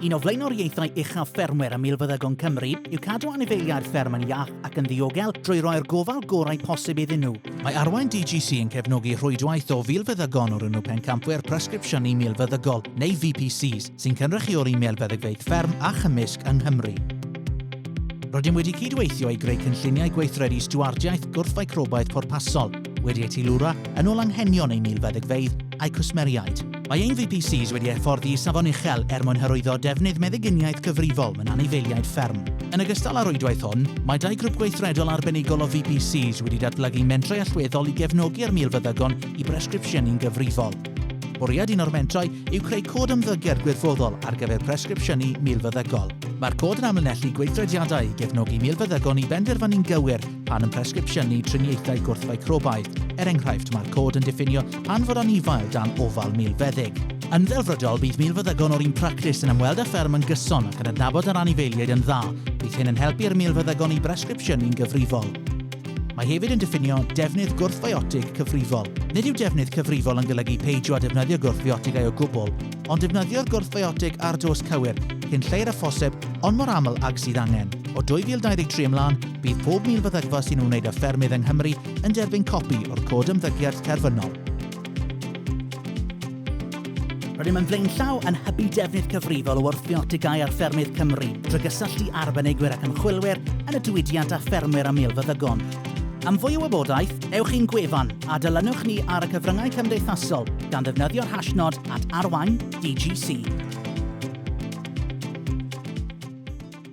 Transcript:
Un o flaenoriaethau uchaf ffermwyr a milfeddygon Cymru yw cadw anifeiliaid fferm yn iach ac yn ddiogel drwy roi'r gofal gorau posib iddyn nhw. Mae Arwain DGC yn cefnogi rhwydwaith o filfeddygon o'r enw Pencampwyr Presgripsiynu Milfeddygol, neu VPCs, sy'n cynrychioli milfeddygfeydd fferm a chymysg yng Nghymru. Rydym wedi cydweithio i greu cynlluniau gweithredu stiwardiaeth gwrthficrobaidd pwrpasol, wedi eu teilwra yn ôl anghenion ein milfeddygfeydd a'u cwsmeriaid. Mae ein VPCs wedi hyfforddi i safon uchel er mwyn hyrwyddo defnydd meddyginiaeth cyfrifol mewn anifeiliaid fferm. Yn ogystal â'r rwydwaith hwn, mae dau grŵp gweithredol arbenigol o VPCs wedi datblygu mentrau allweddol i gefnogi'r milfeddygon i bresgripsiynu'n gyfrifol. Bwriad un o'r mentrau yw creu cod ymddygiad gwirfoddol ar gyfer presgripsiynu milfeddygol. Mae'r cod yn amlinellu gweithrediadau i gefnogi milfeddygon i benderfynu'n gywir pan yn presgripsiynu triniaethau gwrthficrobaidd. Er enghraifft, mae'r cod yn diffinio pan fod anifail dan ofal milfeddyg. Yn ddelfrydol, bydd milfeddygon o'r un practis yn ymweld â fferm yn gyson ac yn adnabod yr anifeiliaid yn dda. Bydd hyn yn helpu'r milfeddygon i bresgripsiynu'n gyfrifol. Mae hefyd yn diffinio defnydd gwrthfiotig cyfrifol. Nid yw defnydd cyfrifol yn golygu peidio â defnyddio gwrthfiotigau o gwbl, ond defnyddio'r gwrthfiotig ar dos cywir, cyn lleied â phosib, ond mor aml ag sydd angen. O 2023 ymlaen, bydd pob milfeddygfa sy'n ymwneud â ffermydd yng Nghymru yn derbyn copi o'r Cod Ymddygiad terfynol. Rydym yn flaenllaw yn hybu defnydd cyfrifol o wrthfiotigau ar ffermydd Cymru drwy gysylltu arbenigwyr ac ymchwilwyr yn y diwydiant â ffermwyr a milfeddygon. Am fwy o wybodaeth, ewch i'n gwefan a dilynwch ni ar y cyfryngau cymdeithasol gan ddefnyddio'r hashnod at arwain DGC.